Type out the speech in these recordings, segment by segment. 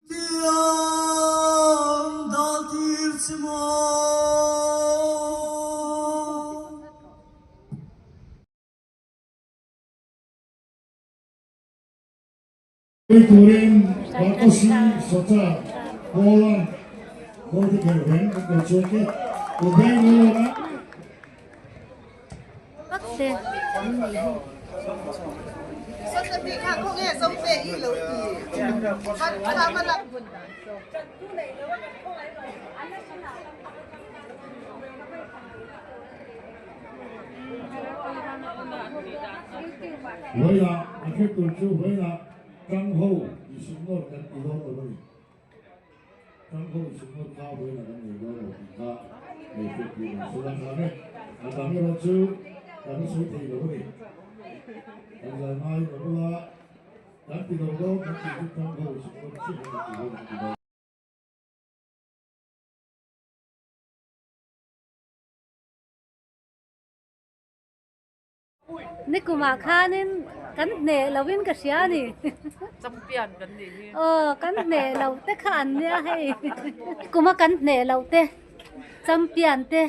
Tiang dal tir che maw? Turin Bartosi Socha Poland goal te khelh reng an kal chuak e. Ubenglona. Vawilah a hre tur chu vawilah tang ho isungawr kan ti dawn lo a ni. Tang ho isungawr kha vawilah kan nei dawn lo tih kha hei hriat tur ang sela hram e. A dang erawh chu kan la sawi thei lo a ni. Kan zai ngai lo bula kan ti lo dawn kan tih chu tang ho isungawr chiah hi kan ti dawn kan ti dawn. Nikumah khanin kan hneh loin ka hria a ni. Champion kan nih hi. Aw kan hneh loh te kha an nia hei. Nikuma kan hneh loh te champion te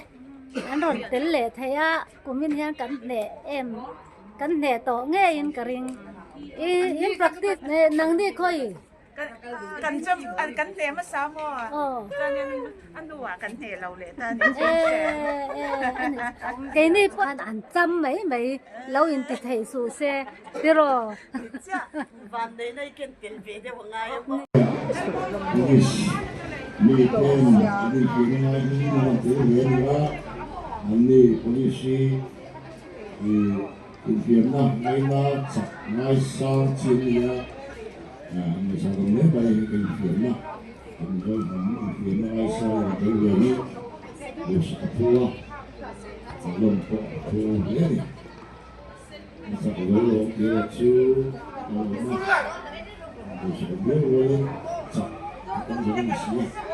an rawn tel leh thei a kumin hian kan hneh em kan hneh tawh ngeiin ka ring. I in practice nangni khawi Kan cham kan hneh hmasa maw? Chuanin a hnuah kan hneh lo leh ta ni. Keini pawh an cham mai mai lo in ti thei suh se tiraw. Vanneihna i ken tel ve deuh a ngai a maw? Police mi ten an infiamna ngai hi an rawn tel ve a ni a, anni police hi infiamna ngaina chak ngaisang chi an ni a. Ngaihsak ang hle mai ka infiamna kan rawn hnam infiamna ngaisa lo tel ve hi duhsak a phu a, a lawm pawh a phu hle a ni. Ngaihsak lo lawm tih erawh chu a lawm a, duhsak a bial rualin chak a tam zo a ni si a.